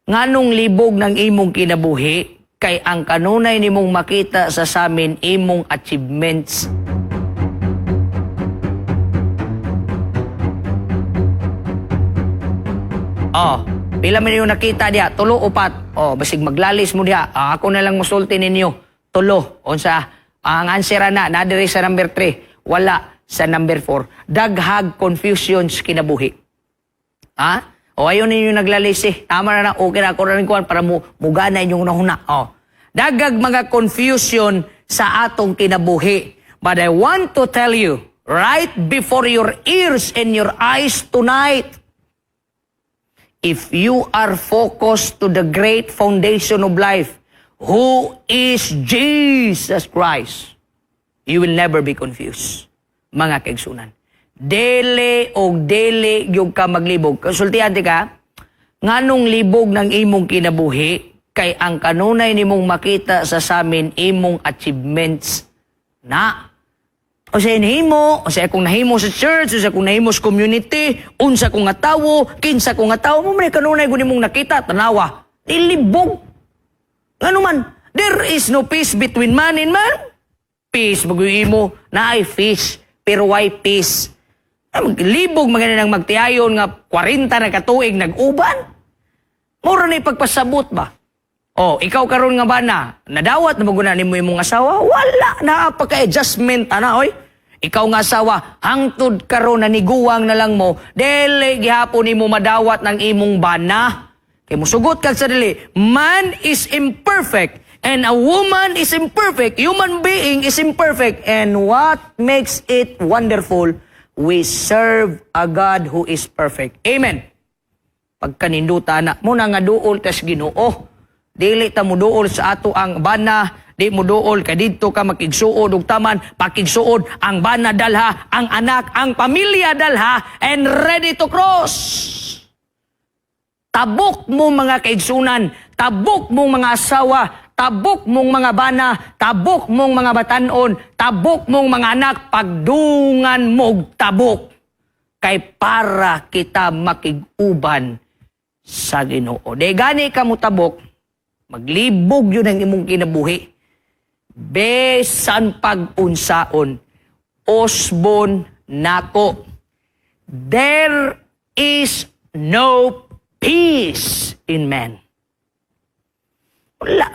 Nganong libog ng imong kinabuhi kay ang kanunay nimong makita sa samin imong achievements? Oh, pila man yung nakita diha? Tulo, upat? Oh, basig maglalis mo diha. Ah, ako na lang musulti ninyo. Tulo. Unsa? Ang answer na na diri sa number 3. Wala sa number 4. Daghag confusions kinabuhi. Ha? O ayon ninyo naglalis eh. Tama na na, okay na ako na rin kuwan para mo mugana inyong nahuna. O. Daghag mga confusion sa atong kinabuhi. But I want to tell you, right before your ears and your eyes tonight, if you are focused to the great foundation of life, who is Jesus Christ, you will never be confused. Mga kaigsunan. Dili og dili yung ka maglibog. Konsultihan ti ka, nganong libog ng imong kinabuhi kay ang kanunay nimong makita sa samin imong achievements na. O sa nahimo, o sa akong nahimo sa church, o sa akong nahimo sa community, unsa kong nga tawo, kinsa kong nga tawo, mo man kanunay ko nimong nakita, tanawa. Dilibog. Ngano man, there is no peace between man and man. Peace, bagoy imo, naay fish, pero why peace? Ay, maglibog mga nang magtiayon nga 40 na katuig nag-uban. Mura na ipagpasabot ba? Oh, ikaw karon nga bana, nadawat na maguna nimo imong asawa? Wala na pagka-adjustment ana oy. Ikaw nga asawa, hangtod karon na niguwang na lang mo, dili gihapon nimo madawat ng imong bana. Kay musugot kag sa dili, man is imperfect and a woman is imperfect. Human being is imperfect, and what makes it wonderful, we serve a God who is perfect. Amen. Pagkaninduta na mo na nga duol tas Ginoo. Dili ta mo duol sa ato ang bana, di mo duol kay didto ka makigsuod og taman, pakigsuod ang bana dalha, ang anak, ang pamilya dalha, and ready to cross. Tabok mo mga kaigsunan, tabok mong mga asawa, tabok mong mga bana, tabok mong mga batanon, tabok mong mga anak, pagdungan mog tabok. Kay para kita makig-uban sa Ginoo. Di gani ka mo tabok, maglibog yun ang imong kinabuhi. Besan pag-unsaon, osbon nako. There is no peace in man. Wala.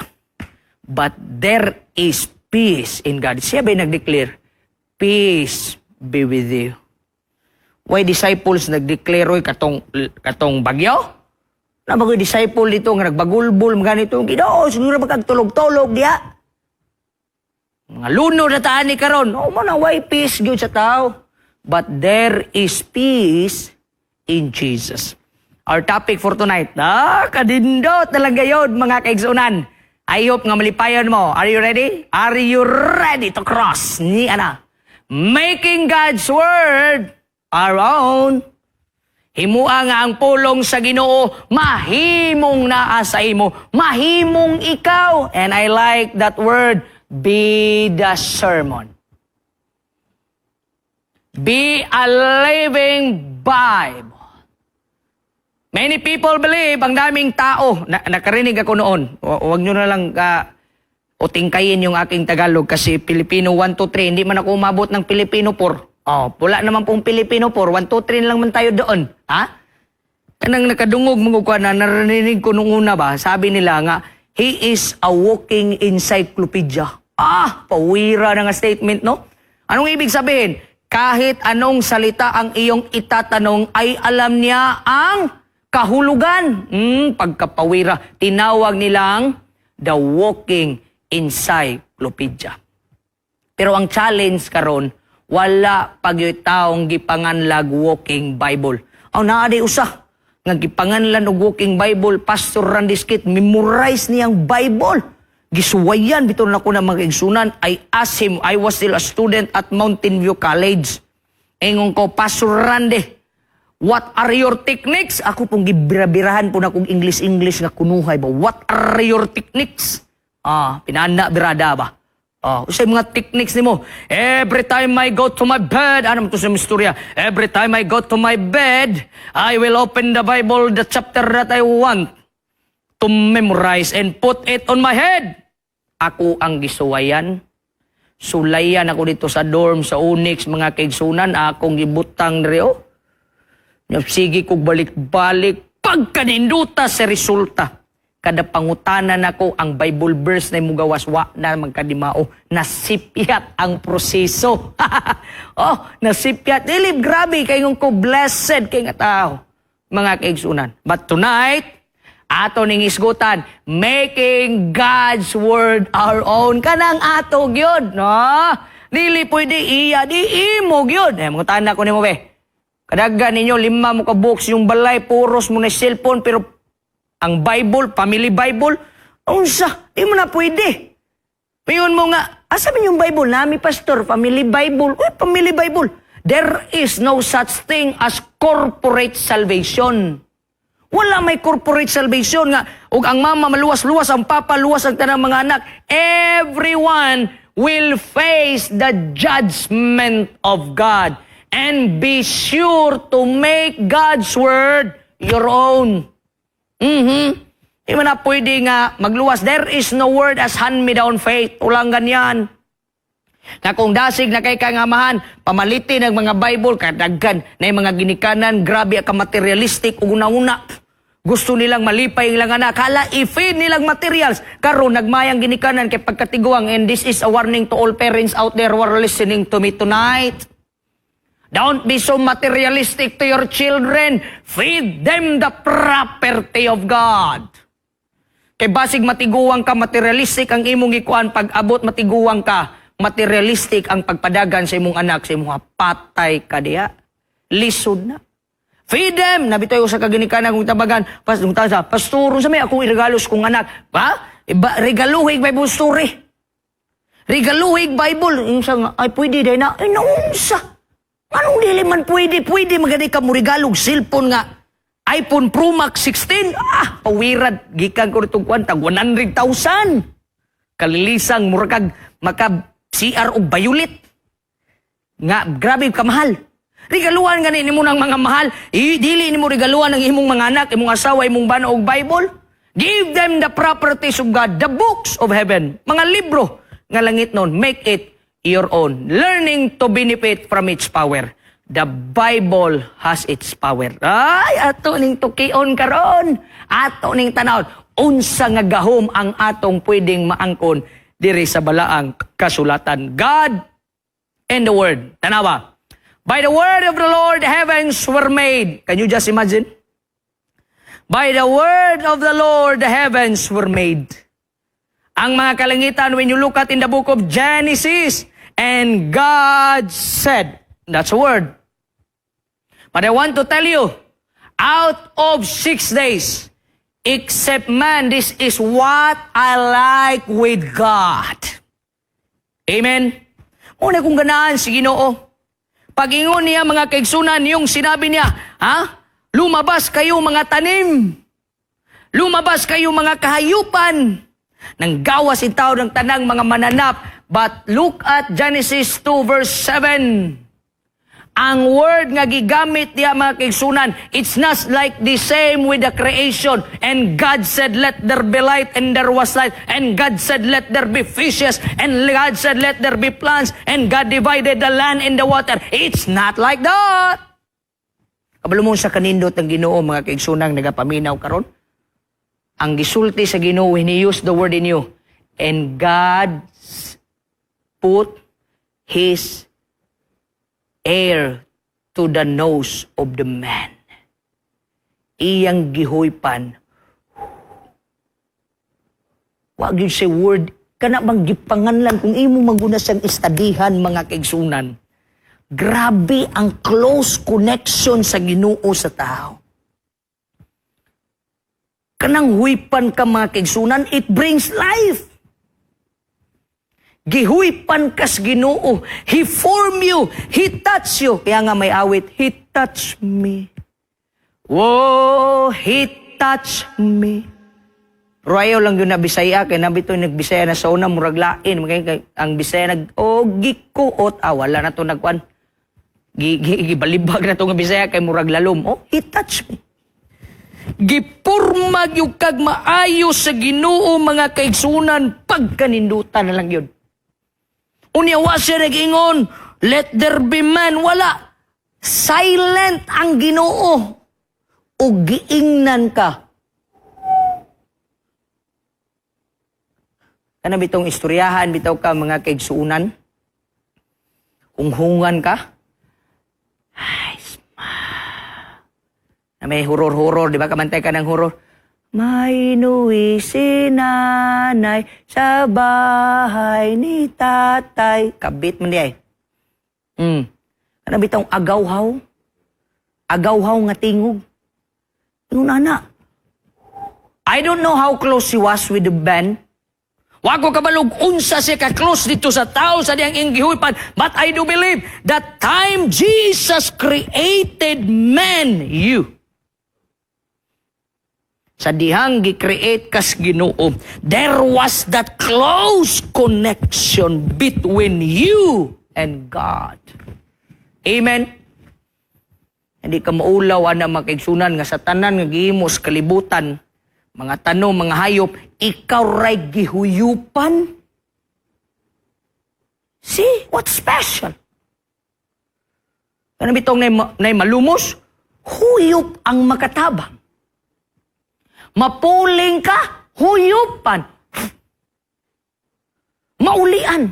But there is peace in God. Siya ba'y nag-declare, "Peace be with you"? Why disciples nag-declare oy katong bagyo? Na bagoy disciple dito nga nagbagulbol mga ganito, Ginoo, siguro magkagtulog-tulog diha. Mga lunod na taan ni karon. Oh, mo na why peace gyud sa tao. But there is peace in Jesus. Our topic for tonight, kadindot talaga yun, mga kaigsunan. I hope nga malipayon mo. Are you ready? Are you ready to cross? Ni ana. Making God's word our own. Himua nga ang pulong sa Ginoo mahimong naa sa imo, mahimong ikaw. And I like that word, be the sermon. Be a living Bible. Many people believe, ang daming tao, na, nakarinig ako noon, huwag nyo na lang utingkayin yung aking Tagalog kasi Pilipino 1, 2, 3, hindi man ako umabot ng Pilipino 4. Oh, wala naman pong Pilipino 4, 1, 2, 3 lang man tayo doon. Ha? Kanang nakadungog mga kuan na narinig ko nung una ba, sabi nila nga, he is a walking encyclopedia. Ah, pawira na nga statement, no? Anong ibig sabihin? Kahit anong salita ang iyong itatanong ay alam niya ang kahulugan. Pagkapawira, tinawag nilang the walking encyclopedia. Pero ang challenge karon, wala pag taong gipanganlag walking Bible. Aw, naa di usa nga gipanganlan og walking Bible, Pastor Randy Skit, memorize niyang Bible. Gisuwayan bitaw na ko na mga igsunan. I asked him, I was still a student at Mountain View College. Ingon ko, "Pastor Randy, what are your techniques?" Ako pong gibira-birahan po na kong English-English nga kunuhay ba. "What are your techniques?" Ah, pinana birada ba? Oh, unsay mga techniques nimo? "Every time I go to my bed," ano mo to sa istorya? "Every time I go to my bed, I will open the Bible, the chapter that I want." to memorize and put it on my head. Ako ang gisuwayan. Sulayan ako dito sa dorm sa Onyx, mga kaigsunan, akong gibutang diri oh. Nya sige kog balik-balik pagkaninduta sa resulta. Kada pangutanan nako ang Bible verse na mugawas, wa na magkadimao. Nasipyat ang proseso. Oh, nasipyat. Dili, grabe kay ko blessed kay nga tao, mga kaigsunan. But tonight, ato ning isgutan, making God's word our own. Kanang ato gyud, no? Dili pwede iya, di imo gyud. Eh, mangutana ko nimo be. Kadaghan ninyo, lima mo ka books yung balay, puros mo na cellphone, pero ang Bible, family Bible, unsa, di mo na pwede. Mayon mo nga, "Asa man yung Bible?" "Nami, pastor, family Bible." Uy, family Bible. There is no such thing as corporate salvation. Wala may corporate salvation nga ug ang mama maluwas-luwas, ang papa luwas, ang tanang mga anak. Everyone will face the judgment of God. And be sure to make God's word your own. Di mo na pwede nga magluwas. There is no word as hand-me-down faith. Ulang ganyan. Nga kung dasig na kay kangamahan, pamalitin ang mga Bible, kadaghan na yung mga ginikanan, grabe ka materialistic, ug una-una. Gusto nilang malipay ang ilang anak. Hala, i-feed nilang materials. Karon nagmayang ginikanan kay pagkatiguang, and this is a warning to all parents out there who are listening to me tonight. Don't be so materialistic to your children. Feed them the property of God. Kay basig matiguang ka, materialistic ang imong gikuan, pag abot matiguang ka, materialistic ang pagpadagan sa imong anak, sa imong patay ka diya. Lisod na. Feed them! Nabitoy ko sa kaginikanan kung tabagan. Pas, kung sa, "Pastor, sa may akong iregalos kong anak." Ba? Iba, regaluhig Bible story. Regaluhig Bible. Yung sa nga, "Ay, pwede din na." Ay, naunsa. Anong dili man pwede? Pwede magani ka mo regalog cellphone nga iPhone Pro Max 16. Ah, pawirad. Gikan ko nitong kwan, tag 100,000. Kalilisang, mura kag maka CR og violet. Nga, grabe kamahal. Regaluhan gani nimo ng mga mahal. I, dili nimo regaluhan ang imong mga anak, imong asawa, imong bana og Bible. Give them the properties of God, the books of heaven, mga libro nga langit nun. Make it your own. Learning to benefit from its power. The Bible has its power. Ay, ato ning tukion karon. Ato ning tanaw. Unsa nga gahom ang atong pwedeng maangkon diri sa balaang kasulatan? God and the Word. Tanawa. By the word of the Lord, the heavens were made. Can you just imagine? By the word of the Lord, the heavens were made. Ang mga kalangitan, when you look at in the book of Genesis, and God said, that's a word. But I want to tell you, out of 6 days, except man, this is what I like with God. Amen? Una kong ganaan si Ginoo. Pag-ingon niya, mga kaigsunan, yung sinabi niya, ha? "Lumabas kayo, mga tanim. Lumabas kayo, mga kahayupan." Nang gawas in tao ng tanang mga mananap. But look at Genesis 2 verse 7. Ang word nga gigamit diya, mga kaigsunan, it's not like the same with the creation. And God said, "Let there be light," and there was light. And God said, "Let there be fishes." And God said, "Let there be plants." And God divided the land and the water. It's not like that. Kabalo mo sa kanindot ng Ginoo, mga kaigsunang nagapaminaw karon. Ang gisulti sa Ginoo when He used the word in you. And God put His air to the nose of the man. Iyang gihuypan. Wa gyud say word kana bang gipanganlan kung imo maguna siyang istadihan, mga kaigsunan. Grabe ang close connection sa Ginoo sa tao. Kanang huypan ka, mga kaigsunan, it brings life. Gihuypan kas Ginoo. He form you. He touch you. Kaya nga may awit, "He touch me. Whoa, He touch me." Pero ayaw lang yun na Bisaya, kay nabi to nagbisaya na sa una, murag lain. Ang Bisaya nag, oh, gikuot. Ah, wala na to nagkuan. Gibalibag na to nga Bisaya kay murag lalom. Oh, He touch me. Gipurma gyud kag maayo sa Ginoo, mga kaigsunan, pagkanindutan na lang yun. Unya wa siya nag-ingon, "Let there be man." Wala. Silent ang Ginoo. O giingnan ka. Kana bitong istoryahan bitaw ka, mga kaigsuunan. Hunghungan ka. Ay, sma. Na may horror-horror, di ba? Kamantay ka ng horror. May nuwi si nanay sa bahay ni tatay. Kabit man di ay. Ano bitong agawhaw? Agawhaw nga tingog. Yung nana. I don't know how close he was with the band. Wa ko kabalog unsa siya ka close dito sa tao sa diyang iyang gihuypan. But I do believe that time Jesus created man, you. Sa dihang gi-create kas Ginoo, there was that close connection between you and God. Amen. Hindi ka maulaw ana, mga kaigsunan, nga sa tanan nga gihimo sa kalibutan, mga tanom, mga hayop, ikaw ray gihuyupan. See, what's special? Kana bitong nay malumos, huyop ang makatabang. Mapuling ka, huyupan. Maulian.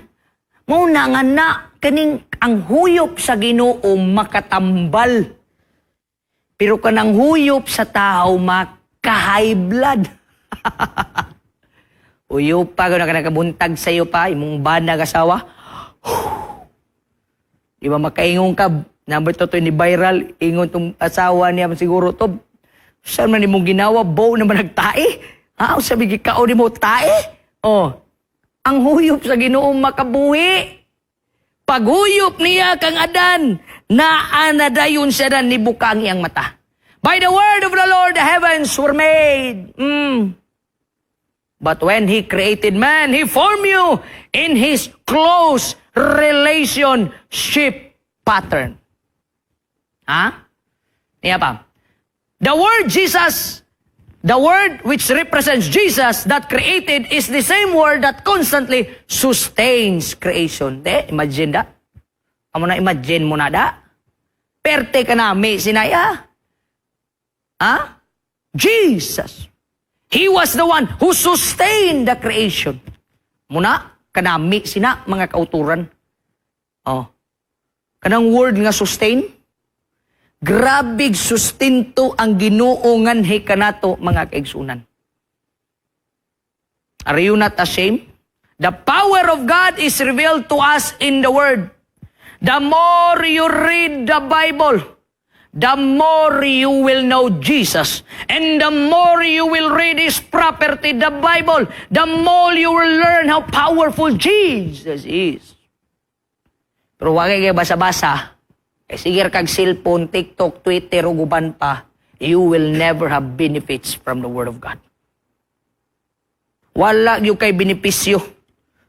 Mao na nga na kaning ang huyop sa Ginoo makatambal. Pero kanang huyop sa tao maka-high blood. Huyop pa gud ka nakabuntag sa iyo pa imong bana asawa. Di ba makaingon ka, number to ni viral, ingon tong asawa niya siguro to, "Saan man imong ginawa, bow naman nagtae? Ha? Sabi gikaon nimo tae?" Oh. Ang huyop sa Ginoo makabuhi. Paghuyop niya kang Adan, naa na dayon siya dan nibuka ang iyang mata. By the word of the Lord, the heavens were made. But when He created man, He formed you in His close relationship pattern. Ha? Niya pa. The word Jesus, the word which represents Jesus that created, is the same word that constantly sustains creation. De, imagine da. Amo na, imagine mo na da. Perte ka na, may sinaya. Ha? Jesus. He was the one who sustained the creation. Muna, kanami sina, mga kauturan. Oh. Kanang word nga sustain, grabig sustento ang Ginoo nganhi kanato, mga kaigsunan. Are you not ashamed? The power of God is revealed to us in the Word. The more you read the Bible, the more you will know Jesus. And the more you will read His property, the Bible, the more you will learn how powerful Jesus is. Pero wag kay basa-basa, kay sige kag cellphone, TikTok, Twitter, ug uban pa, you will never have benefits from the Word of God. Wala gyud kay benepisyo.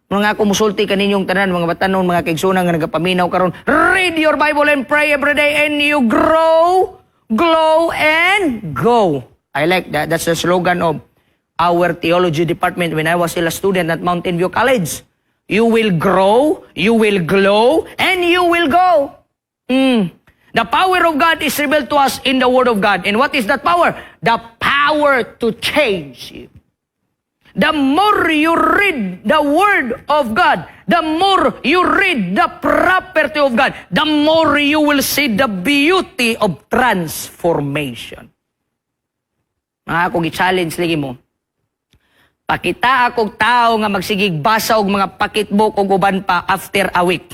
Mga ako musulti kaninyong tanan, mga batanon, mga kaigsunan nga nagapaminaw karon, read your Bible and pray every day and you grow, glow, and go. I like that. That's the slogan of our theology department when I was still a student at Mountain View College. You will grow, you will glow, and you will go. The power of God is revealed to us in the Word of God. And what is that power? The power to change you. The more you read the Word of God, the more you read the property of God, the more you will see the beauty of transformation. Mga ako gi-challenge lagi mo. Pakita akong tao nga magsigig basa og mga pocketbook og uban pa after a week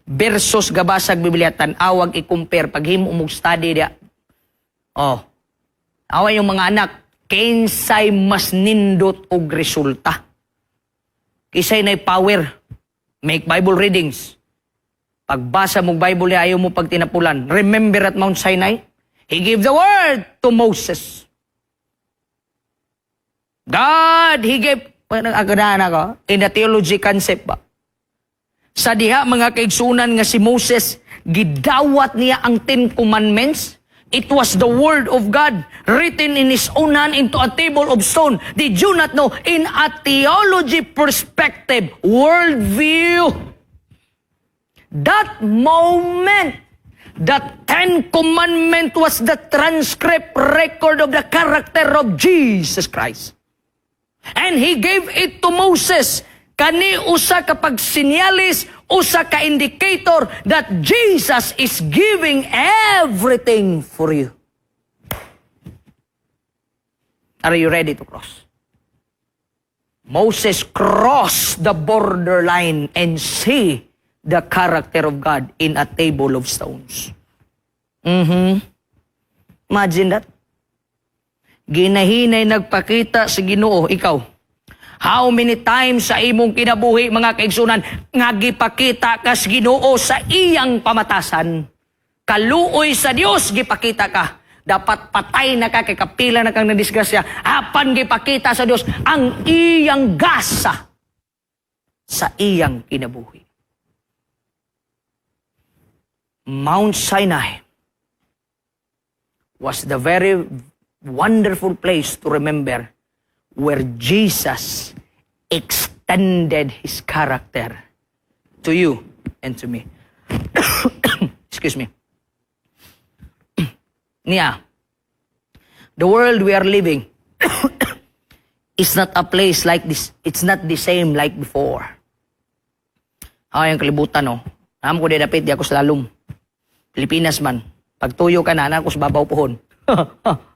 versus gabasag Biblia, tan-awag i-compare paghimo mong study dia. Oh. Awa yung mga anak, kinsay mas nindot og resulta? Kinsay nay power? Make Bible readings. Pagbasa mo Bible, ayaw mo pagtinapulan. Remember at Mount Sinai? He gave the word to Moses. God, He gave, agadahan ako, in the theology concept ba? Sa diha, mga kaigsunan, nga si Moses, gidawat niya ang Ten Commandments, It was the word of God written in His own hand into a table of stone. Did you not know? In a theology perspective, worldview, that moment, the Ten Commandment was the transcript record of the character of Jesus Christ. And He gave it to Moses. Kani usa ka pagsinyalis, usa ka indicator that Jesus is giving everything for you. Are you ready to cross? Moses crossed the borderline and see the character of God in a table of stones. Imagine that. Ginahinay nagpakita sa Ginoo, ikaw. How many times sa imong kinabuhi, mga kaigsunan, nga gipakita ka sa Ginoo sa iyang pamatasan? Kaluoy sa Dios, gipakita ka. Dapat patay na ka kay kapila na kang nadisgrasya. Apan gipakita sa Dios ang iyang gasa sa iyang kinabuhi. Mount Sinai was the very wonderful place to remember where Jesus extended His character to you and to me. Excuse me. Niya, the world we are living is not a place like this. It's not the same like before. Ay, ang kalibutan, no? Naa man ko di dapit, di ako sa lalom. Pilipinas man. Pagtuyo ka na, naa ko sa babaw pohon.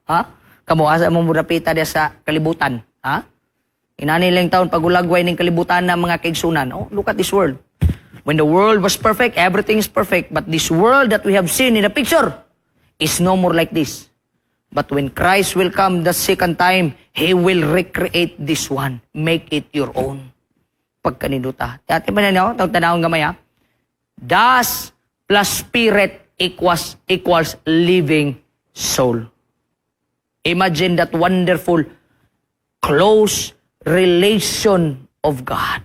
Ha? Kamo, asa mo mudapita diya sa kalibutan? Ha? Inani lang taon, pagulagway ning kalibutan na, mga kaigsunan. Oh, look at this world. When the world was perfect, everything is perfect. But this world that we have seen in the picture is no more like this. But when Christ will come the second time, He will recreate this one. Make it your own. Pagkaninduta. Dati ba na niyo? Tawag tanawang gamay ha? Dust plus spirit equals living soul. Imagine that wonderful close relation of God.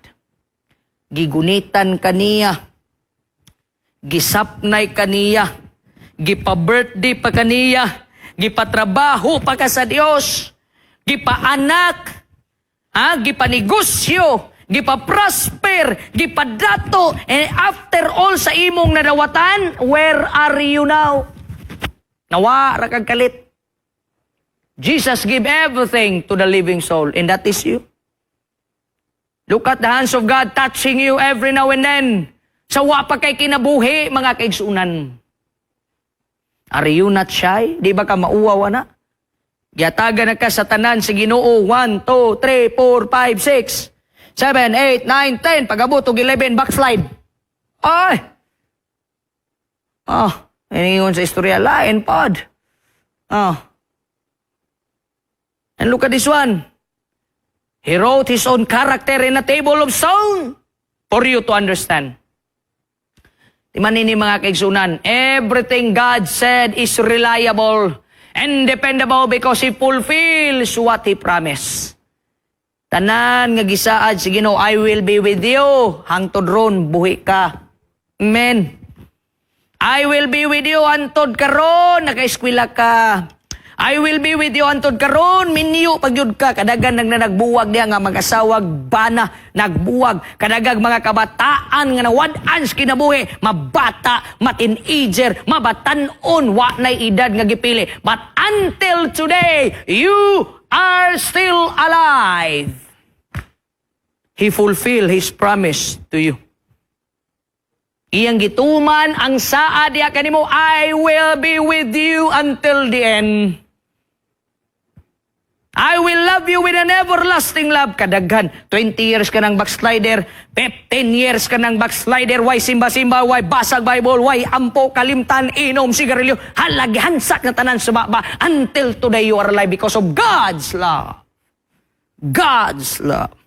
Gigunitan kaniya. Gisapnay kaniya. Gipa-birthday pa kaniya. Gipatrabaho pa ka sa Dios. Gipaanak. Ha? Gipanegosyo. Gipa-prosper. Gipadato. And after all sa imong nadawatan, where are you now? Nawa ra kag kalit. Jesus give everything to the living soul, and that is you. Look at the hands of God touching you every now and then. Sa wa pa kay kinabuhi, mga kaigsunan. Are you not shy? Di ba ka mauwaw na? Giatagan na ka sa tanan sa Ginoo. 1, 2, 3, 4, 5, 6, 7, 8, 9, 10. Pag-abot og 11, backslide. Ay! Ah, iningon sa istorya, lain pod. Ah. And look at this one. He wrote his own character in a table of stone for you to understand. Timan ni mga kaigsunan, everything God said is reliable and dependable because He fulfills what He promised. Tanan nga gisaad si Ginoo, "I will be with you." Hangtod ron, buhi ka. Amen. "I will be with you" hantod karon, nakaeskwela ka. "I will be with you" hantod karon, minyo pagyud ka. Kadagan nang nagbuwag diya nga mag-asawag bana, nagbuwag. Kadagag mga kabataan nga nawad-an sa kinabuhi, mabata, ma-teenager, mabatan-on, wa nay edad nga gipili. But until today, you are still alive. He fulfilled His promise to you. Iyang gituman ang saad diya kanimo, "I will be with you until the end. I will love you with an everlasting love." Kadaghan, 20 years ka ng backslider, 15 years ka ng backslider, why simba-simba, why basag Bible, why ampo, kalimtan, inom, sigarilyo, halag, hansak na tanan sa baba, until today you are alive because of God's love. God's love.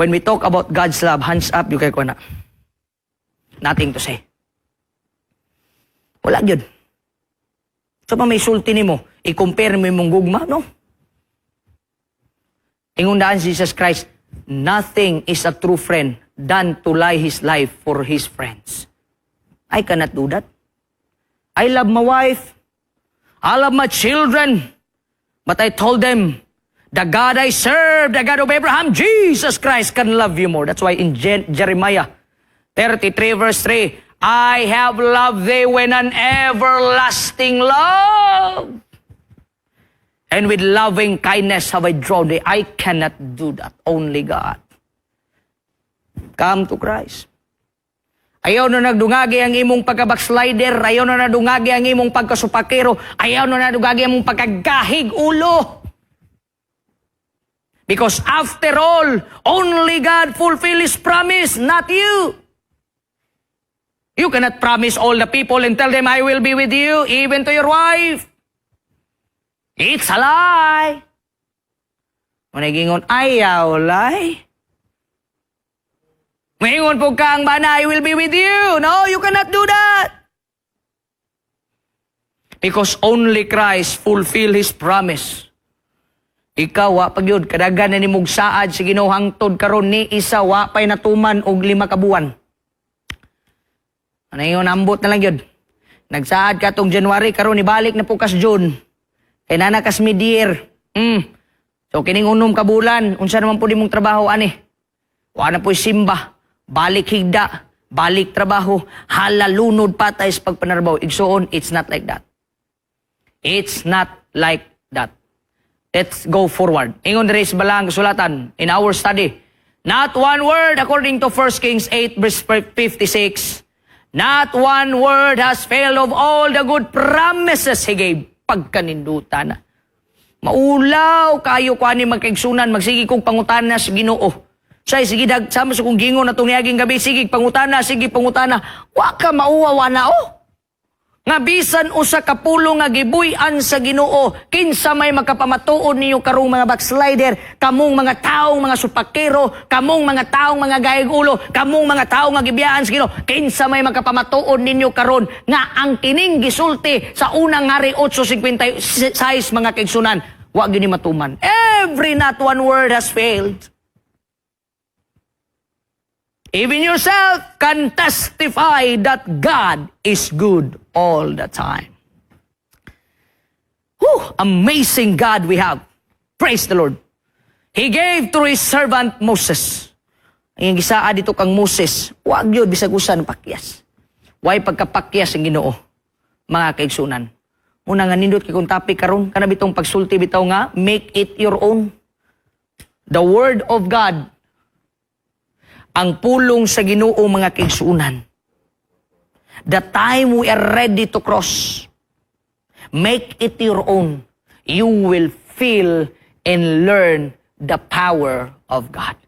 When we talk about God's love, hands up, you kay ko na. Nothing to say. Wala gyud. So pa may sulti nimo, i-compare mo imong gugma, no? Ingon daan si Jesus Christ, "Nothing is a true friend than to lay his life for his friends." I cannot do that. I love my wife. I love my children. But I told them, the God I serve, the God of Abraham, Jesus Christ, can love you more. That's why in Jeremiah 33 verse 3, "I have loved thee with an everlasting love. And with loving kindness have I drawn thee." I cannot do that. Only God. Come to Christ. Ayaw na nagdungagi ang imong pagka-backslider. Ayaw na nadungagi ang imong pagkasupakero. Ayaw na nadungagi ang imong pagkagahig ulo. Because after all, only God fulfill His promise, not you. You cannot promise all the people and tell them, "I will be with you," even to your wife. It's a lie. Managingon, ayaw lie. Maingon po ka ang bana, "I will be with you." No, you cannot do that. Because only Christ fulfill His promise. Ikaw, wa pag yun, kadagan na nimog saad sa Ginoo hangtod karon ni isa wa pay natuman og 5 ka buwan. Ano yun, ambot na lang yun. Nagsaad ka tong January, karon ibalik na po kas June. Kay nana kas mid-year. So kining 6 ka bulan, unsa naman po di mong trabaho ani? Wa na po'y simba, balik higda, balik trabaho, hala lunod patay sa pagpanarbaho. Igsuon, it's not like that. It's not like that. Let's go forward. Ingon diri sa balang kasulatan in our study. Not one word, according to 1 Kings 8 verse 56. Not one word has failed of all the good promises He gave. Pagkaninduta na. Maulaw kayo ko ani, magkaigsunan, magsige kong pangutana sa Ginoo. Say sige dag sama sa kong gingon atong niaging gabi, sige pangutana, sige pangutana. Wa ka mauwa na oh. Nga bisan usa ka pulong nga gibuy-an sa Ginoo, kinsa may makapamatuod ninyo karong mga backslider, kamong mga taong mga supakero, kamong mga taong mga gahig ulo, kamong mga taong nga gibiyaan sa Ginoo, kinsa may makapamatuod ninyo karon nga ang kining gisulti sa Unang Hari 8:56, mga kaigsunan, wa gyud ni matuman? Every not one word has failed. Even yourself can testify that God is good all the time. Whew, amazing God we have. Praise the Lord. He gave through His servant Moses. Ang gisaa dito kang Moses, wag yun bisag usa pakyas. Way pagkapakyas ang Ginoo, mga kaigsunan. Muna nga nindot kay kung topic karon kana bitong pagsulti bitaw nga make it your own. The word of God, ang pulong sa Ginoo, mga kaigsunan. The time we are ready to cross, make it your own. You will feel and learn the power of God.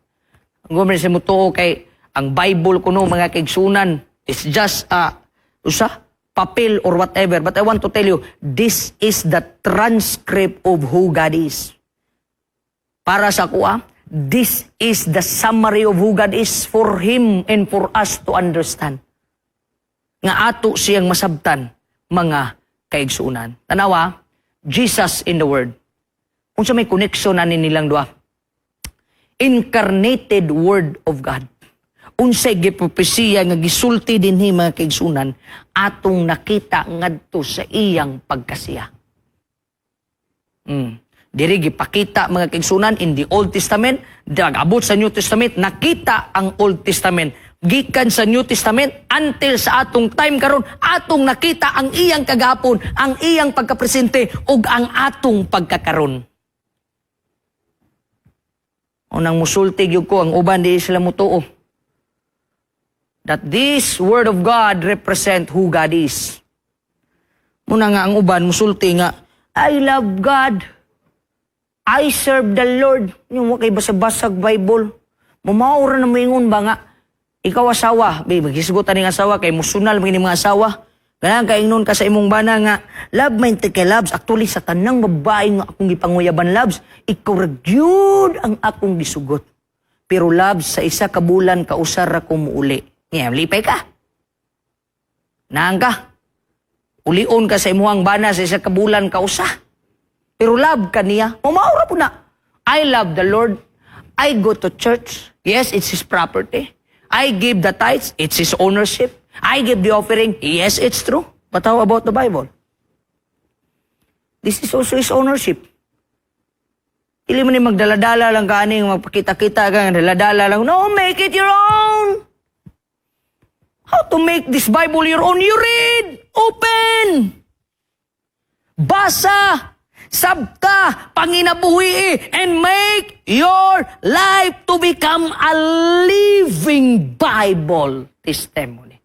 Ang gumri sa mutuo kay ang Bible kuno, mga kaigsunan, is just a usa papel or whatever. But I want to tell you, this is the transcript of who God is. Para sa kuha, this is the summary of who God is for Him and for us to understand. Nga ato siyang masabtan, mga kaigsunan. Tanawa, Jesus in the Word. Kung sa may connection na nilang duha. Incarnated Word of God. Unsay gipropesiya nga gisulti dinhi, mga kaigsunan, atong nakita ngadto sa iyang pagkasiya. Diri gipakita, mga kaigsunan, in the Old Testament, abot sa New Testament, nakita ang Old Testament. Gikan sa New Testament until sa atong time karon, atong nakita ang iyang kagapon, ang iyang pagkapresente ug ang atong pagkakaron. Unang musulti gyud ko, ang uban di sila mutuo. That this word of God represent who God is. Muna nga ang uban musulti nga, "I love God. I serve the Lord." Yung kay basa-basag Bible. Mumaura na moingon ba nga, ikaw asawa, babe, maghisgutan ning asawa kay musunal mga mga asawa. Ganang kaingnon ka sa imong bana nga, "Love, may kay loves." Actually, sa tanang babae nga akong gipanguyaban, loves, ikaw ra gyud ang akong gisugot. Pero loves, sa isa ka bulan kausar ra ko muuli. Nga, lipay ka. Naang ka. Ulion ka sa imuhang bana sa isa ka bulan kausa. Pero love ka niya. Mumaura po na. "I love the Lord. I go to church." Yes, it's His property. "I give the tithes." It's His ownership. "I give the offering." Yes, it's true. But how about the Bible? This is also his ownership. Dili mo ni magdala-dala lang ka ani, magpakita-kita ka, dala-dala lang. No, make it your own. How to make this Bible your own? You read! Open! Basa! Sabta! Panginabuhi! And make your life to become a living Bible testimony.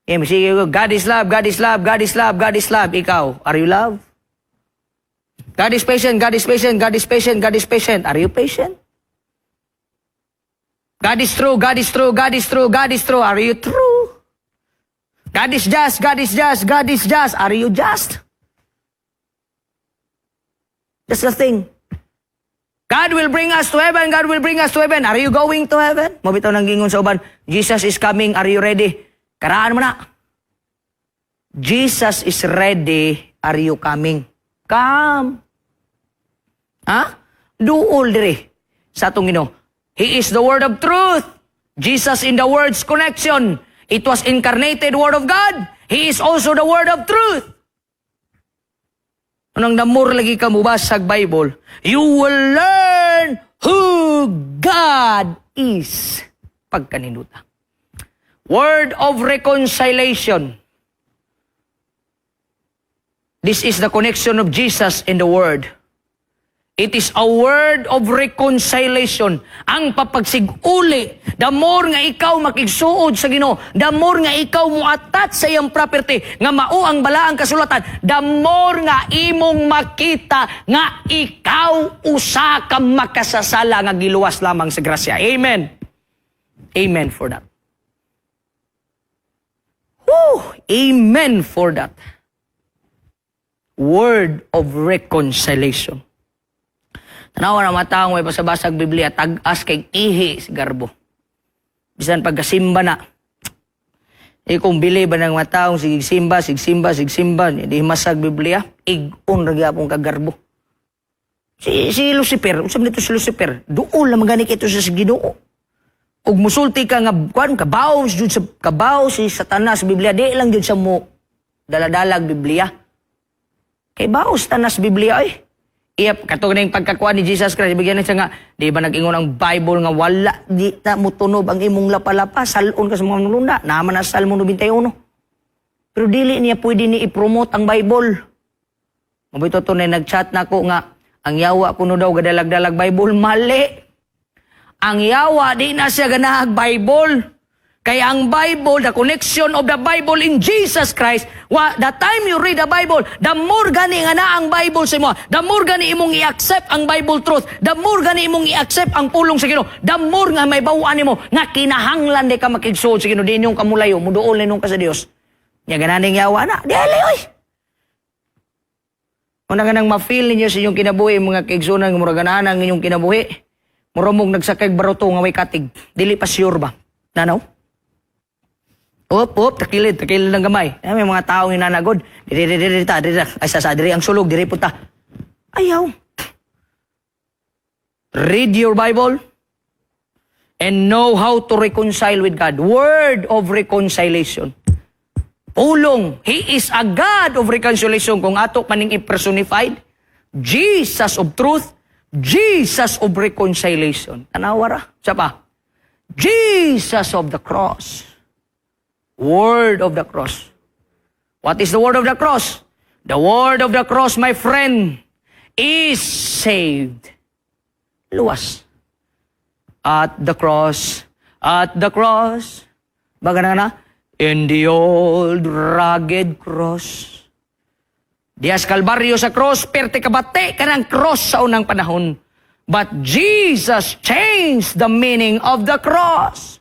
Yeah, sige, God is love, God is love, God is love, God is love. Ikaw, are you love? God is patient, God is patient, God is patient, God is patient. Are you patient? God is true, God is true, God is true, God is true. Are you true? God is just, God is just, God is just. Are you just? That's the thing. God will bring us to heaven. God will bring us to heaven. Are you going to heaven? Mao bitaw nang gingon sa uban, "Jesus is coming. Are you ready?" Karaan mo na. Jesus is ready. Are you coming? Come. Ha? Duol dire sa atong Ginoo. He is the Word of truth. Jesus in the Word's connection. It was incarnated Word of God. He is also the Word of truth. Anang the more lagi ka mubasag Bible, you will learn who God is. Pagkaninduta. Word of reconciliation. This is the connection of Jesus in the Word. It is a word of reconciliation. Ang papagsiguli. The more nga ikaw makigsuod sa Ginoo, the more nga ikaw mo attach sa iyang property, nga mao ang balaang kasulatan, the more nga imong makita nga ikaw usa ka makasasala nga giluwas lamang sa grasya. Amen. Amen for that. Whew! Amen for that. Word of reconciliation. Tanawa na mata may basabasag Biblia, tag-as kay ihi si garbo. Bisan pagkasimba na. Eh kung bili ba ng mataong sige simba, sige simba, sige simba, hindi masag Biblia, ig-on ra gyapon ka garbo. Si Lucifer, unsa man ito si Lucifer? Duol lang gani ito sa Ginoo. Ug musulti ka nga kuan kabaw jud sa kabaw si Satanas sa Biblia, di lang jud sa mo daladalag Biblia. Kay baos tanas Biblia ay. Iya katong ning pagkakuan ni Jesus Christ, bigyan na siya nga, di ba nag-ingon ang Bible nga wala di ta mutunob ang imong lapalapa, salon ka sa mga nulunda. Naman na Salmo 91. Pero dili niya pwede ni i-promote ang Bible. Mabito to na nag-chat na ko nga ang yawa kuno daw gadalag-dalag Bible, mali. Ang yawa di na siya ganahag Bible. Kaya ang Bible, the connection of the Bible in Jesus Christ, wa, the time you read the Bible, the more gani nga na ang Bible sa imo, the more gani imong i-accept ang Bible truth, the more gani imong i-accept ang pulong sa Ginoo, the more nga may bawaan nimo nga kinahanglan di ka makigsuod sa Ginoo, di inyong kamulayo, muduol ninong ka sa Dios. Nya gananing yawa na, dili oy. Una nga nang ma-feel ninyo sa inyong kinabuhi, mga kaigsunan, nga mura ganahan ang inyong kinabuhi. Mura mong nagsakay baruto nga may katig. Dili pa sure ba? Nanaw? Op, op, takilid, takilid lang gamay. Ay, may mga taong inanagod. Diri, diri, diri, ta, diri, ta. Ay, sa, diri ang sulog, diri punta. Ayaw. Read your Bible and know how to reconcile with God. Word of reconciliation. Pulong. He is a God of reconciliation. Kung ato maning i-personified, Jesus of truth, Jesus of reconciliation. Tanawa ra. Sa pa. Jesus of the cross. Word of the cross. What is the word of the cross? The word of the cross, my friend, is saved. Luwas. At the cross, baga na na, in the old rugged cross. Dias Kalbaryo sa cross, perte kabate ka ng cross sa unang panahon. But Jesus changed the meaning of the cross.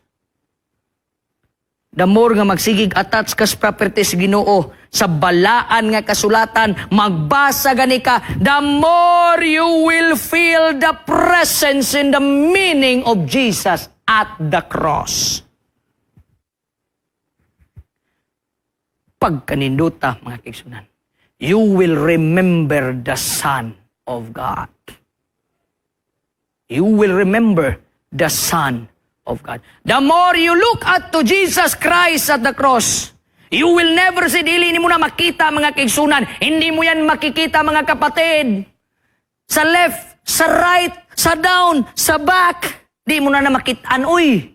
The more nga magsigig attach ka sa property sa Ginoo sa balaan nga kasulatan, magbasa gani ka, the more you will feel the presence and the meaning of Jesus at the cross. Pagkaninduta, mga kaigsunan, you will remember the Son of God. You will remember the Son of God. The more you look at to Jesus Christ at the cross, You will never see, dili ni mo na makita, mga kaigsunan. Hindi mo yan makikita, mga kapatid. Sa left, sa right, sa down, sa back. Di mo na makitaan, uy.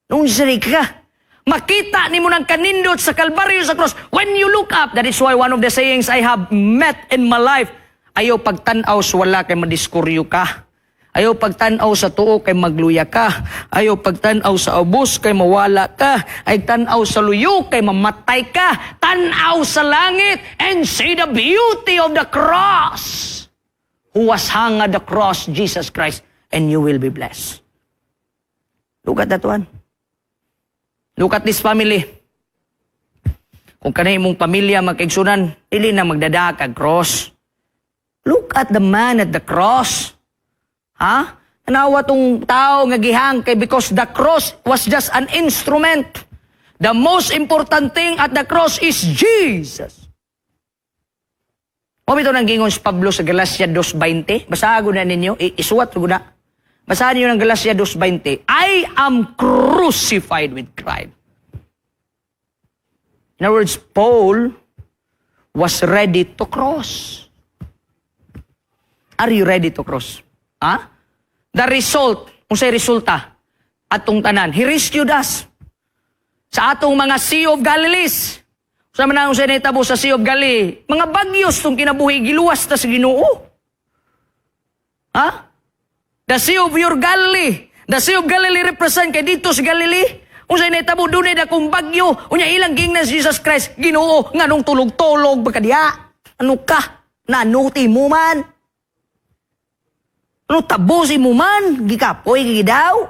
Nung sari ka. Makita ni mo ng kanindot sa Kalbaryo, sa cross. When you look up, that is why one of the sayings I have met in my life, "Ayaw pagtanaw sa wala kay madiskuryo ka. Ayaw pagtanaw sa tuo kay magluya ka. Ayaw pagtanaw sa ubos kay mawala ka. Ay tanaw sa luyo kay mamatay ka. Tanaw sa langit and see the beauty of the cross. Who was hung at the cross, Jesus Christ, and you will be blessed." Look at that one. Look at this family. Kung kanay imong pamilya, mga kaigsunan, dili na magdada kag cross. Look at the man at the cross. Ha? Tanawa tong tao nga gihang kay because the cross was just an instrument. The most important thing at the cross is Jesus. Mao bitaw nang gingon si Pablo sa Galatia 2.20. Basahan na ninyo. Isuwat ko na. Basahan niyo ng Galatia 2.20. "I am crucified with Christ." In other words, Paul was ready to cross. Are you ready to cross? Ha? The result, unsay resulta? Atong tanan, He rescued us. Sa atong mga Sea of Galilees. Sa man ang unsay nahitabo sa Sea of Galilee, mga bagyos tong kinabuhi, giluwas ta sa Ginoo. Ha? The Sea of your Galilee. The Sea of Galilee represent kay dito sa Galilee. Unsay nahitabo, dunay dakong bagyo, unya ilang giingnan si Jesus Christ, "Ginoo, nganong tulog-tulog ba ka diha? Ano ka? Nanuti mo man. Ano tabo si mo man? Gikapoy kagi daw.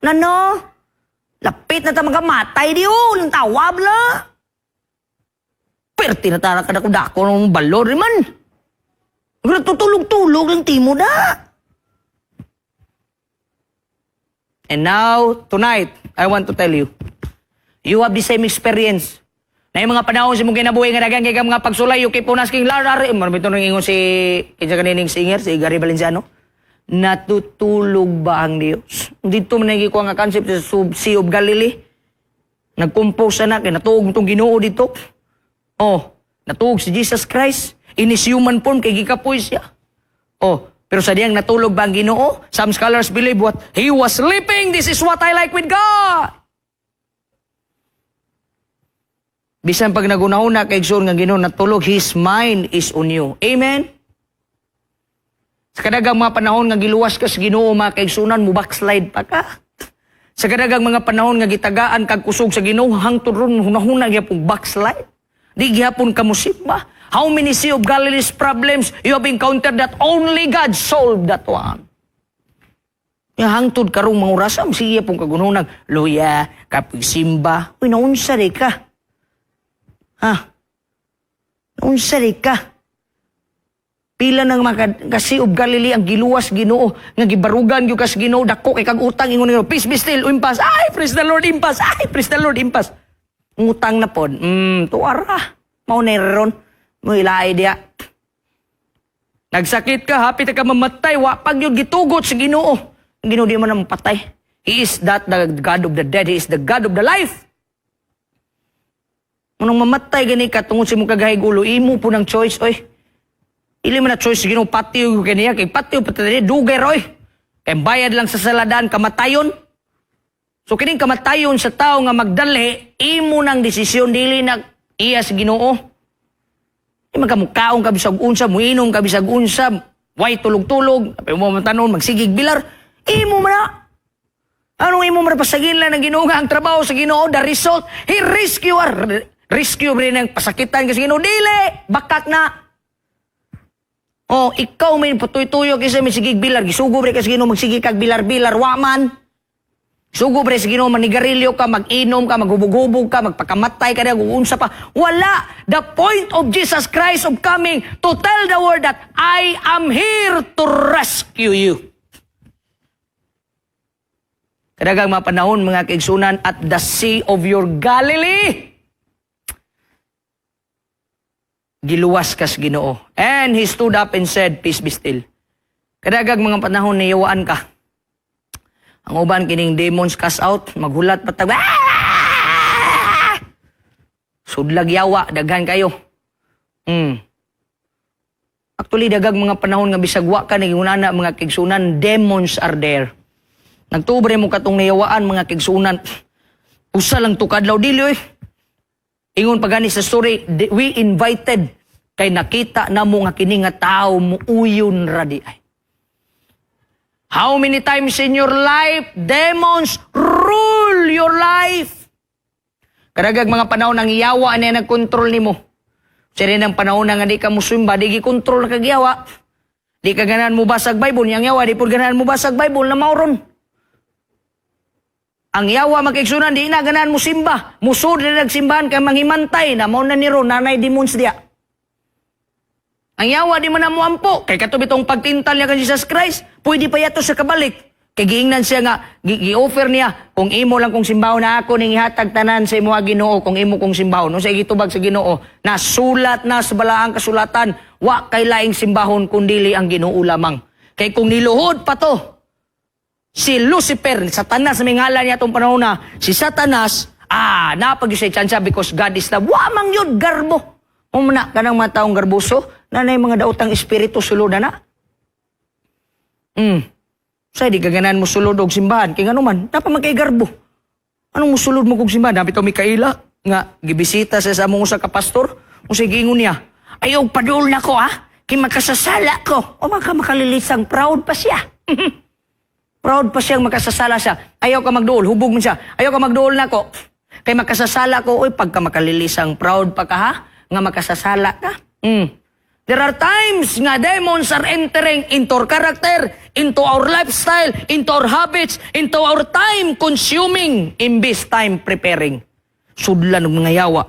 Nano? Lapit na ta magamatay di oh, nang tawab la. Perti na tara kada dako ng balor man. Pero tutulog-tulog lang timo na." And now, tonight, I want to tell you, you have the same experience. Na yung mga panahon sa imong kinabuhi nga daghan kay ka mga pagsulay, you keep on asking, "Lord, ari," man bitaw nang ingon si, kinsa kanining singer, si Gary Valenciano, "Natutulog ba ang Diyos?" Dito man nagikuha nga concept sa Sea of Galilee. Nag-compose na, kay natuog itong Ginoo dito. Oh, natuog si Jesus Christ in His human form kay gikapoy siya. Oh, pero sa diyang natulog ba ang Ginoo? Some scholars believe what? He was sleeping. This is what I like with God. Bisan pag nagunahuna kay igsoon nga Ginoo natulog, His mind is on you. Amen? Sa kadagang mga panahon nga giluwas ka sa Ginoo, mga kaigsunan, mo backslide pa ka. Sa kadagang mga panahon nga gitagaan kag kusog sa Ginoo, hangtod ron hunahuna gyapon backslide. Di gihapon ka mosimba. How many Sea of Galilee's problems you have encountered that only God solved that one? Nga hangtod karong mga orasa, sige pong kagununag, luya, kapig simba. Uy, naunsa di ka? Ha? Naunsa di ka? Pila nang mga ka Sea of Galilee ang giluwas Ginoo nga gibarugan gyud kas Ginoo, dako kay kag utang, ingon Ginoo, "Peace, be still," impas. Ay, praise the Lord, impas. Ay, praise the Lord, impas. Ngutang na pod. Tuara. Mao na ron. Mo ilaay diya. Nagsakit ka, hapit ka mamatay, wa pag yun gitugot sa Ginoo. Ang Ginoo di man na mapatay. He is not the God of the dead, He is the God of the life. Munong mamatay gani ka tungod sa imong kagahig ulo, imo po ng choice, oy. Ili man na choice sa Ginoo, patiyo kaniya, kay patiyo pati dugay roy. Kay bayad lang sa saladan, kamatayon. So kining kamatayon sa tao nga magdali, imo nang desisyon, dili na iya sa Ginoo. Di man ka mukaon ka bisag unsa, muinom ka bisag unsa, way tulog-tulog, apay mo matanon, magsigig bilar, imo man na. Anong imo man pasagin lang ng Ginoo nga ang trabaho sa Ginoo, the result, He rescue her. Rescue rin ang pasakitan kasi Ginoo, dili, bakak na. Oh, ikaw may patuy-tuyo kasi may sigig bilar, gisugo bre kasi Ginoo magsige kag bilar-bilar, wa man. Sugo bre sa Ginoo manigarilyo ka, mag-inom ka, maghubog-hubog ka, magpakamatay ka na, unsa pa. Wala. The point of Jesus Christ of coming to tell the world that I am here to rescue you. Kadagang mga panahon, mga kaigsunan, at the Sea of your Galilee, giluwas kas Ginoo. And He stood up and said, "Peace, be still." Kadagang mga panahon, niyawaan ka. Ang uban kining demons cast out, maghulat patag. Ah! Sudlag yawa, daghan kayo. Actually, daghang mga panahon nga bisag wa ka nagingunana, mga kaigsunan, demons are there. Nagtubre mo katong nayawaan, mga kaigsunan. Usa lang to kadlaw, dili oy. Ingon pa gani sa story, we invited kay nakita namo nga kini nga tao muuyon ra di ay. How many times in your life demons rule your life? Kadaghang mga panahon ang yawa na nagkontrol nimo. Sa rin ang panahon nga di ka musimba, di gikontrol na kag yawa. Di ka ganahan mo basag Bible, yang yawa, di pud ganahan mo basag Bible na mauron. Ang yawa, mga kaigsunan, di na ganahan mo simba. Musud na nagsimbahan kay manghimantay na mao na ni ron, nanay demons diya. Ang yawa di man na muampo. Kay kato bitong pagtintal niya kang Jesus Christ, pwede pa yato sa kabalik. Kay giingnan siya nga, gi-offer niya, kung imo lang kong simbahon na ako ning ihatag tanan sa imo Ginoo, kung imo kong simbahon. No sa gitubag sa Ginoo, nasulat na sa balaang kasulatan, wa kay laing simbahon kundili ang Ginoo lamang. Kay kung niluhod pa to, si Lucifer, Satanas may ngalan niya itong panahon na, si Satanas, napag siya tsansa because God is love. Wa mang yun, garbo. Umna, kanang mga taong garboso, nanay mga daotang espiritu sulod na na. Say, di ka ganahan mo sulod og simbahan. Kaya nga naman, dapat man kay garbo. Anong musulod mo kog simbahan? Dapat ito Mikaela, nga gibisita sa among usa ka pastor. Unsay giingon niya? Ayaw padul na ko ah, kay makasasala ko. O maka makalilisang proud pa siya. Proud pa siyang makasasala siya. Ayaw ka magduol, hubog man siya. Ayaw ka magduol na ko. Kay makasasala ko, oy, pagka makalilisang proud pa ka ha, nga makasasala ka. There are times nga demons are entering into our character, into our lifestyle, into our habits, into our time consuming, imbis time preparing. Sudlan og mga yawa.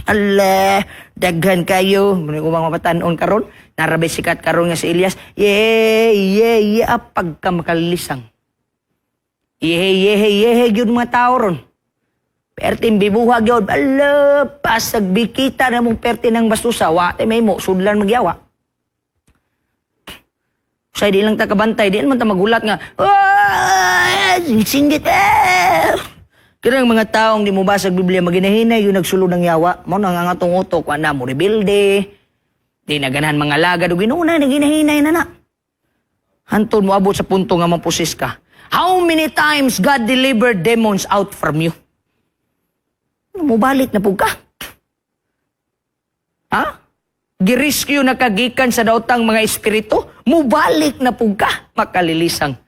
Ala, daghan kayo. Muna ko mga mapatanon karon. Narabay sikat karon nga si Elias. Yeah, ah, pagka makalilisang. Yeah, yun mga tao ron. Perting bibuhag yun. Ala, pasag bikita na mong perte ng bastusa. Wa, may mo, sudlan magyawa. Say, di lang ta kabantay, di naman ta magulat nga, ah, singgit, eh. Kaya ang mga taong di mo basag Biblia, maginahinay yung nagsulod ng yawa. Mo nang ang atong utok, wa na mo rebelde, di na ganahan mga lagad, o Ginoo na, naginahinay na na. Hantod mo abot sa punto nga mapusis ka. How many times God delivered demons out from you? Mubalik na pud ka. Ha? Girescue na kagikan sa daotang mga espiritu, mubalik na pud ka, makalilisang.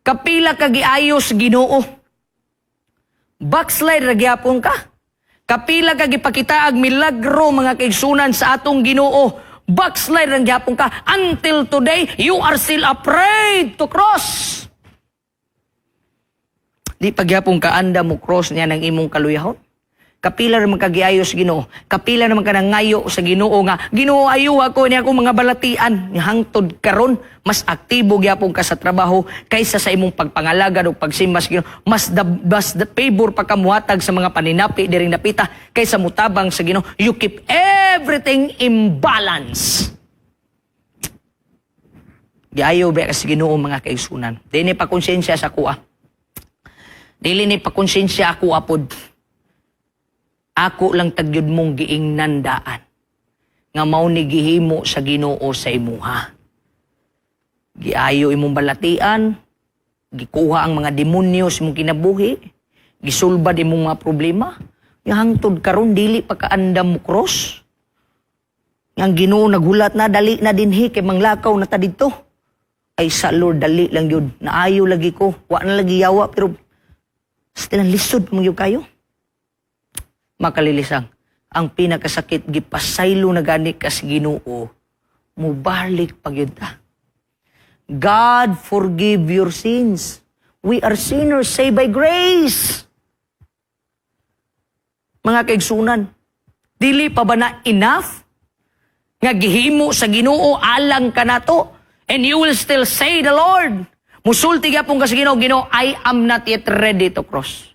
Kapila ka giayos Ginoo. Backslide ra gyapon ka. Kapila ka gipakita ag milagro, mga kaigsunan, sa atong Ginoo. Backslide ra gyapon ka. Until today, you are still afraid to cross. Di pagyapon ka anda mo cross niya ng imong kaluyahon. Kapila naman ka giayos Ginoo. Kapila naman ka nangayo sa Ginoo nga Ginoo ayo ako niya akong mga balatian. Hangtod karon mas aktibo gyapon ka sa trabaho kaysa sa imong pagpangalagad o pagsimba sa Ginoo. Mas the favor pa ka muhatag sa mga paninapi diring napita kaysa mutabang sa Ginoo. You keep everything in balance. Giayo ba ka sa Ginoo, mga kaigsunan? Di ni pakonsensya sa kuha. Dili ni pakonsensya ako apod. Ako lang tagyod mong giingnan daan nga mao ni gihimo sa Ginoo sa imuha. Giayo imong balatian, gikuha ang mga demonyo sa imong kinabuhi, gisulbad imong mga problema. Nga hangtod karon dili pa kaandam mo cross. Nga ang Ginoo naghulat na, dali na dinhi kay manglakaw na ta didto. Ay sa Lord, dali lang yun. Naayo lagi ko. Wa na lagi yawa pero still ang lisod mo yun kayo. Makalilisang, ang pinakasakit, gipasaylo na gani ka sa Ginoo, mubalik pag yun ta. God forgive your sins. We are sinners saved by grace. Mga kaigsunan, dili pa ba na enough nga gihimo sa Ginoo alang kanato and you will still say the Lord? Musulti gyapon ka sa Ginoo, Ginoo, I am not yet ready to cross.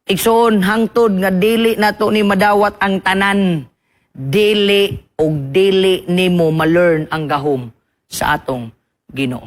Igsoon, hangtod nga dili nato ni madawat ang tanan, dili og dili nimo ma-learn ang gahom sa atong Ginoo.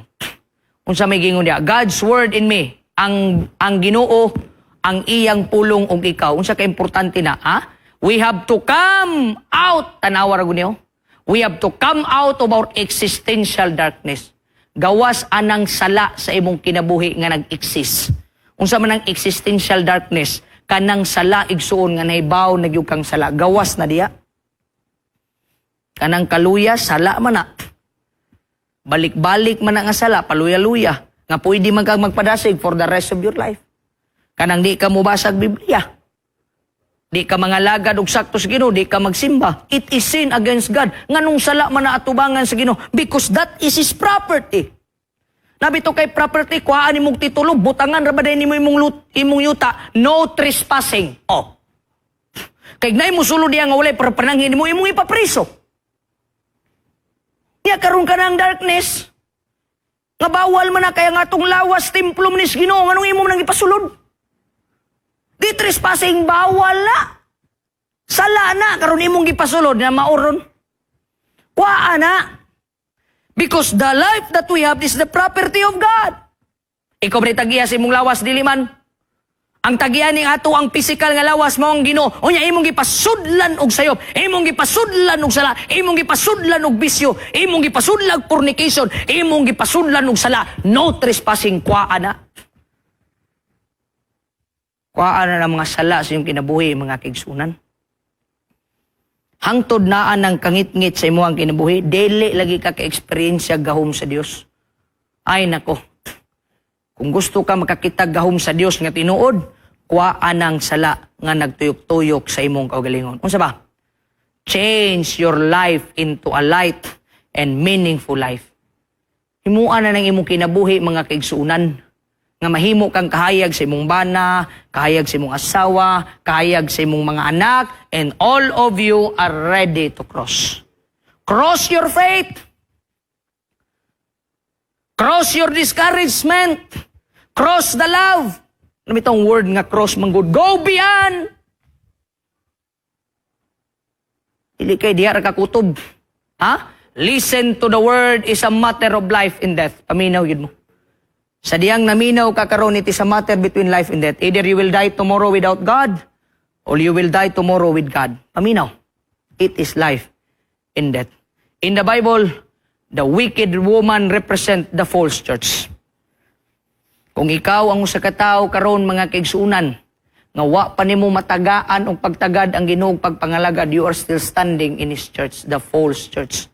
Unsa may gingon diya? God's word in me. Ang Ginoo, ang iyang pulong og ikaw. Unsa ka importante na, ha? We have to come out, tanawa ra niyo. We have to come out of our existential darkness. Gawas anang sala sa imong kinabuhi nga nag-exist. Unsa man ang existential darkness? Kanang sala, igsuon, nga nahibaw na gyud kang sala. Gawas na diya. Kanang kaluya, sala man na. Balik-balik man na nga sala, paluya-luya. Nga pwede man kang magpadasig for the rest of your life. Kanang di ka mubasag Biblia. Di ka mangalagad og sakto sa Ginoo, di ka magsimba. It is sin against God. Nganong sala man na atubangan sa Ginoo? Because that is His property. Naa bitaw kay property, kuhaan nimong titulo, butangan ra ba diay nimo imong yuta, "No trespassing." Oh. Kay naay mosulod diya nga walay pananghin nimo, imong ipapriso. Nya karon ka ng darkness. Nga bawal man na kaya nga atong lawas templo man ni Ginoo, nganong imo nang ipasulod? Di trespassing, bawal na. Sala na karon imong gipasulod na mauron. Kuhaa na. Because the life that we have is the property of God. Ikaw ba tagiya sa imong lawas, dili man? Ang tagiya ning ato ang physical nga lawas mao ang Ginoo. Unya imong gipasudlan og sayop, imong gipasudlan og sala, imong gipasudlan og bisyo, imong gipasudlan og fornication, imong gipasudlan og sala. No trespassing, kuhaa na. Kuhaa na ng mga sala sa iyong kinabuhi, mga kaigsuonan. Hangtod naa ng kangitngit sa imong kinabuhi, dili lagi ka ka-eksperyensya gahom sa Dios. Ay nako. Kung gusto ka makakita gahom sa Dios nga tinuod, kuhaa ng sala nga nagtuyok-tuyok sa imong kaugalingon. Unsa ba? Change your life into a light and meaningful life. Himuan na ng imong kinabuhi, mga kaigsuonan, nga mahimo kang kahayag sa imong bana, kahayag sa imong asawa, kahayag sa imong mga anak, and all of you are ready to cross. Cross your faith. Cross your discouragement. Cross the love. Ano itong word nga cross manggod? Go beyond! Dili kay diha ra ka kutob. Ha? Listen to the word is a matter of life and death. Paminaw gyud mo. Sa diyang naminaw ka karon, it is a matter between life and death. Either you will die tomorrow without God or you will die tomorrow with God. Paminaw. It is life and death. In the Bible, the wicked woman represent the false church. Kung ikaw ang usa ka tawo karon, mga kaigsuonan, nga wa pa nimo matagaan og pagtagad ang Ginoo pagpangalagad, you are still standing in his church, the false church.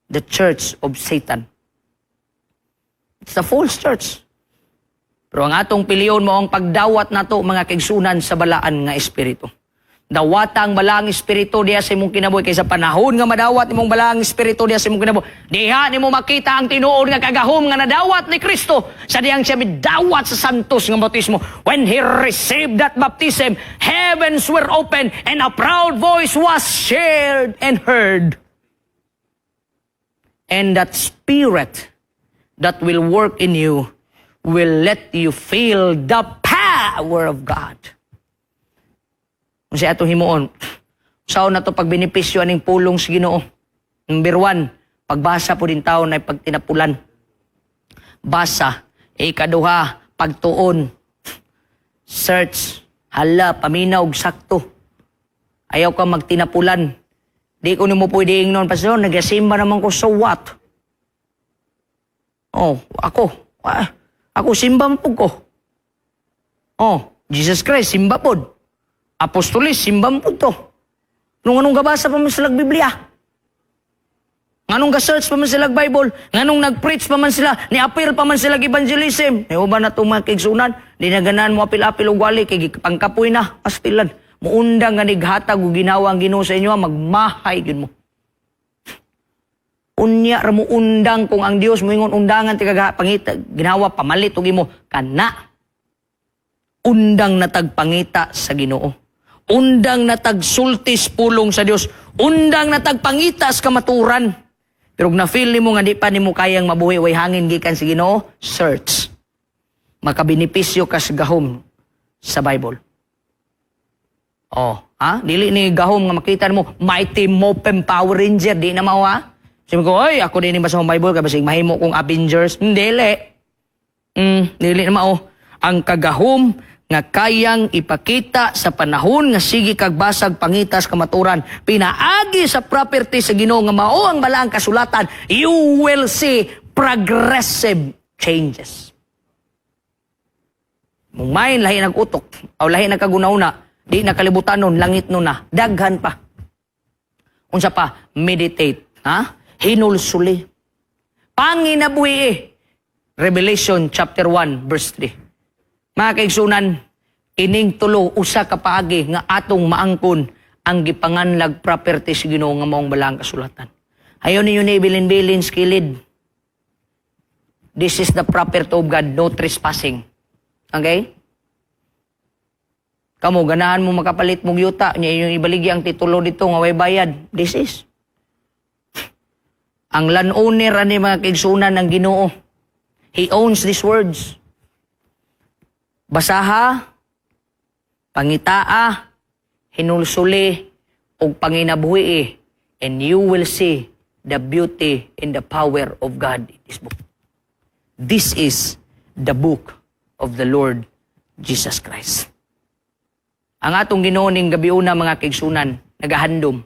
The church of Satan. It's the false church. Pero ang atong pilion mao ang pagdawat nato, mga kaigsuonan, sa balaan nga espiritu. Dawata ang balaang espiritu diya sa imong kinabuhi kay sa panahon nga madawat imong balaang espiritu diya sa imong kinabuhi, diha nimo makita ang tinuod nga kagahom nga nadawat ni Kristo sa diyang siya midawat sa santos nga bautismo. When he received that baptism, heavens were open and a proud voice was shared and heard. And that spirit that will work in you will let you feel the power of God. Kung siya atong himuon, sao na to pagbenepisyo aning pulong sa Ginoo? Number one, pagbasa po din tao na pagtinapulan. Basa. Ikaduha, pagtuon. Search. Hala, paminaw og sakto. Ayaw ka magtinapulan. Di ko nimo pwede ingnon, "Pastor, nagasimba naman ko," so what? Oh, ako. Ah, ako simba man pud ko. Oh, Jesus Christ, simba pod. Apostolis, simba man pud to. Nung anong gabasa pa man sila Biblia? Nganong ga-search pa man sila Bible? Nganong nag-preach pa man sila? Ni-appeal pa man sila evangelism? Ni uban na itong mga kaigsuonan, di na ganahan mo apil-apil og wali, kay pangkapoy na, pastilan. Muundang nga nighatag og ginawa ang Ginoo sa inyo, magmahay gyud mo. Unya ra mo undang kung ang Dios moingon undangan ti kaga pangita ginawa pamalit og imo kana. Undang na tagpangita sa Ginoo. Undang na tagsultis pulong sa Dios. Undang na tagpangita sa kamaturan. Pero kung na-feel nimo nga di pa nimo kayang mabuhi way hangin gikan sa Ginoo, search. Makabenepisyo ka sa gahom sa Bible. Oh, ha? Dili ni gahom nga makita mo Mighty Morphin Power Ranger, di na mao, ha? Sabi ko, "Oy, ako din ba sa Bible kay basig mahimo kong Avengers." Dili. Dili na mao. Ang kagahom nga kayang ipakita sa panahon nga sige kag basag, pangitas kamaturan pinaagi sa property sa Ginoo nga mao ang balaang kasulatan. You will see progressive changes. Mung main lahi nag utok o lahi nag kagunauna, di na kalibutan nun, langit nun na, daghan pa. Unsa pa? Meditate, ha? Hinulsuli. Panginabuhi eh. Revelation chapter 1 verse 3. Mga kaigsunan, ining tulo usa ka paagi nga atong maangkon ang gipanganlag property sa Ginoo nga maong balaang kasulatan. Ayaw ninyo ni ibilin-bilin sa kilid. This is the property of God, no trespassing. Okay? Kamo, ganahan mo makapalit mong yuta, niya inyong ibaligi ang titulo dito nga way bayad. This is. Ang landowner ani, mga kaigsunan, ng Ginoo. He owns these words. Basaha, pangitaa, hinulsuli, ug panginabuhi, and you will see the beauty and the power of God in this book. This is the book of the Lord Jesus Christ. Ang atong Ginoo ning gabiuna, mga kaigsunan, nagahandom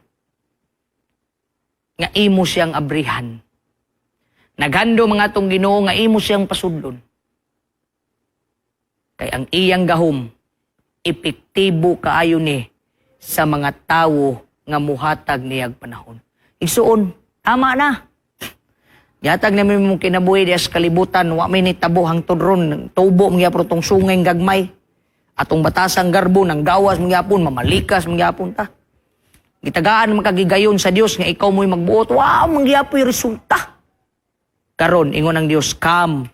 nga imo siyang abrihan. Naghandom ang atong Ginoo nga imo siyang pasudlon. Kay ang iyang gahom epektibo kaayo ni sa mga tawo nga muhatag niyag panahon. Igsuon, tama na. Gihatag namin mong kinabuhi diya sa kalibutan, wa may nitabo hangtod ron, tubo mangyapon tong sungay gagmay. Atong batasang garbo, nang gawas mangyapon, mamalikas mangyapon ta. Gitagaan man kagigayon sa Dios nga ikaw mo'y magbuot, wow, mangyapoy resulta. Karon, ingon ang Dios, "Come.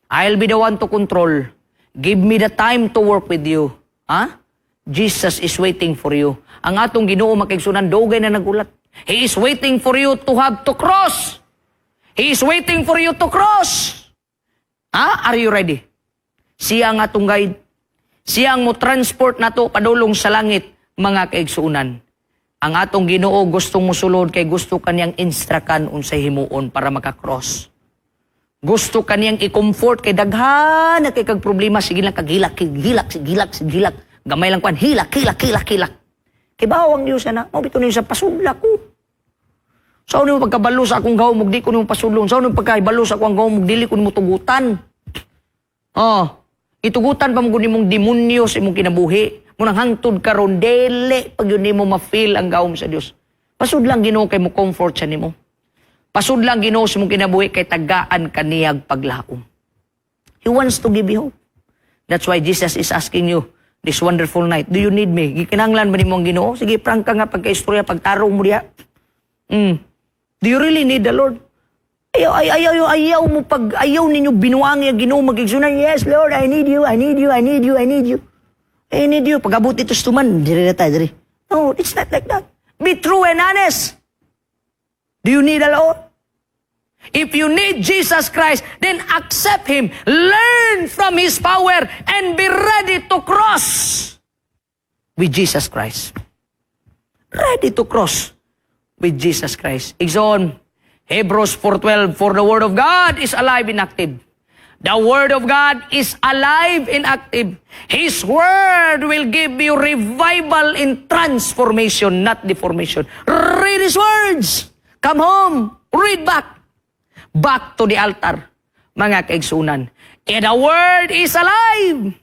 I'll be the one to control. Give me the time to work with you." Ha? Jesus is waiting for you. Ang atong Ginoo, makaigsunan, dugay na nagulat. He is waiting for you to have to cross. He is waiting for you to cross. Ha? Are you ready? Siya ang atong guide. Siya ang mo transport nato padulong sa langit, mga kaigsunan. Ang atong Ginoo gustong musulod kay gusto kaniyang instructan unsay himuon para maka-cross. Gusto kaniyang i-comfort kay daghan na kay kag problema, sige lang kag hilak, hilak, hilak, hilak. Gamay lang kwan, hilak, hilak, hilak, hilak. Kay bawo ang Dios na, mao bitaw niyo sa pasudla ko. Sa nimo pagkabalo sa akong gahom, ug di ko nimo pasudlon. Sa nimo pagkabalo sa akong gahom, ug dili ko nimo tugutan. Oh, itugutan pa mo gud nimong demonyo sa imong kinabuhi. Munang hangtod karon dili pag yun nimo ma-feel ang gahom sa Dios. Pasudlang Ginoo kay mo comfort siya nimo. Pasudlang Ginoo sa imong kinabuhi kay tagaan kaniyag paglaom. He wants to give you hope. That's why Jesus is asking you this wonderful night, "Do you need me?" Gikinahanglan ba nimo ang Ginoo? Sige, prangka nga pagkaistorya, pagtarong mo diha. Do you really need the Lord? Ayaw, ay, ayaw, ayaw mo pag, ayaw ninyo binuangi ang Ginoo, magigsunan, "Yes, Lord, I need you, I need you, I need you, I need you. I need you." Pag-abot ito sa tuman, diri na tayo, diri. No, it's not like that. Be true and honest. Do you need the Lord? If you need Jesus Christ, then accept Him. Learn from His power and be ready to cross with Jesus Christ. Ready to cross with Jesus Christ. Igsoon, Hebrews 4:12, "For the Word of God is alive and active." The Word of God is alive and active. His Word will give you revival in transformation, not deformation. Read His words. Come home. Read back. Back to the altar. Mga kaigsunan. And the Word is alive.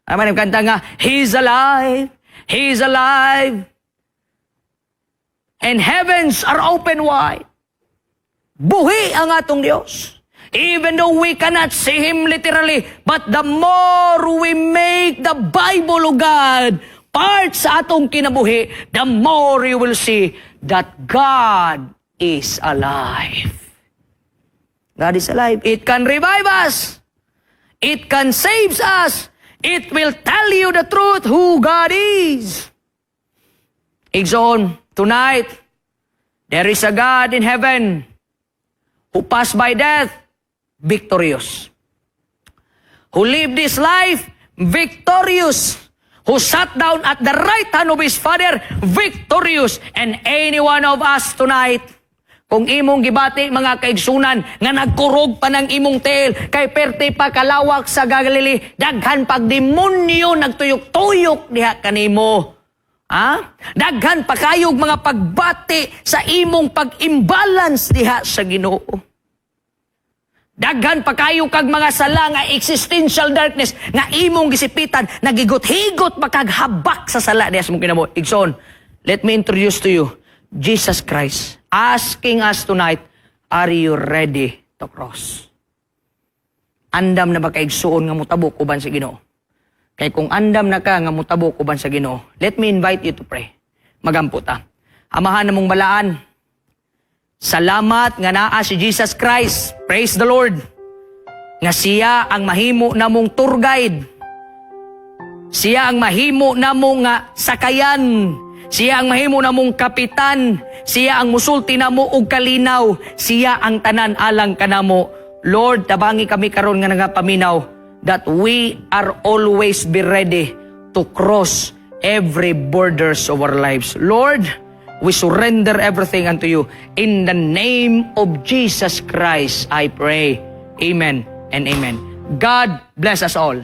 Aman yung kanta nga, "He's alive. He's alive. And heavens are open wide." Buhi ang atong Diyos. Even though we cannot see Him literally, but the more we make the Bible of God part sa atong kinabuhi, the more you will see that God is alive. God is alive. It can revive us. It can save us. It will tell you the truth who God is. Igsoon, tonight, there is a God in heaven who passed by death victorious, who lived this life victorious, who sat down at the right hand of his Father victorious. And any one of us tonight, Kung imong gibati, mga kaigsunan, nga nagkurog pa ng imong tiil kay perte pa kalawak sa Galilee, daghan pag demonyo nagtuyok-tuyok diha kanimo. Ha? Daghan pa kayog mga pagbati sa imong pag-imbalance diha sa Ginoo. Daghan pa kayo kag mga sala nga existential darkness nga imong gisipitan, nagigot-higot pa kag habak sa sala diha sa imong kinabuhi. Igsoon, let me introduce to you Jesus Christ asking us tonight, are you ready to cross? Andam na ba, kaigsuon, nga mutabok uban sa Ginoo? Kay kung andam na ka nga mutabok uban sa Ginoo, let me invite you to pray. Magampo ta. Amahan namong balaan, salamat nga naa si Jesus Christ. Praise the Lord. Nga siya ang mahimo namong tour guide. Siya ang mahimo namo nga sakayan. Siya ang mahimo namong kapitan. Siya ang musulti namo og kalinaw. Siya ang tanan alang kanamo. Lord, tabangi kami karon nga nagapaminaw that we are always be ready to cross every borders of our lives. Lord, we surrender everything unto you. In the name of Jesus Christ, I pray. Amen and amen. God bless us all.